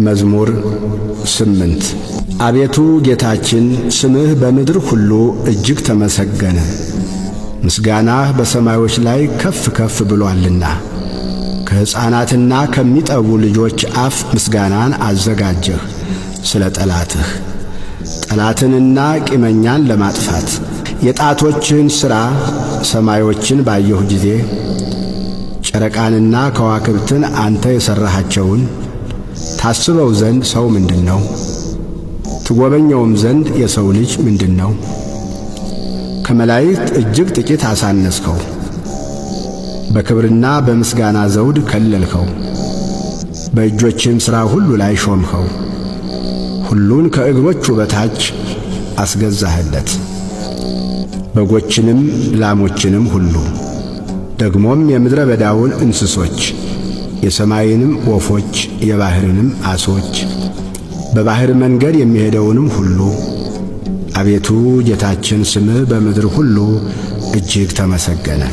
መዝሙር 8። አቤቱ ጌታችን፣ ስምህ በምድር ሁሉ እጅግ ተመሰገነ፣ ምስጋናህ በሰማዮች ላይ ከፍ ከፍ ብሎአልና። ከሕፃናትና ከሚጠቡ ልጆች አፍ ምስጋናን አዘጋጀህ ስለ ጠላትህ፣ ጠላትንና ቂመኛን ለማጥፋት። የጣቶችህን ሥራ ሰማዮችን ባየሁ ጊዜ፣ ጨረቃንና ከዋክብትን አንተ የሠራሃቸውን፣ ታስበው ዘንድ ሰው ምንድን ነው? ትጎበኘውም ዘንድ የሰው ልጅ ምንድን ነው? ከመላእክት እጅግ ጥቂት አሳነስኸው፣ በክብርና በምስጋና ዘውድ ከለልኸው፣ በእጆችህም ሥራ ሁሉ ላይ ሾምኸው። ሁሉን ከእግሮቹ በታች አስገዛህለት፣ በጎችንም ላሞችንም ሁሉ፣ ደግሞም የምድረ በዳውን እንስሶች፣ የሰማይንም ወፎች፣ የባሕርንም ዓሦች፣ በባሕር መንገድ የሚሄደውንም ሁሉ። አቤቱ ጌታችን፣ ስምህ በምድር ሁሉ እጅግ ተመሰገነ።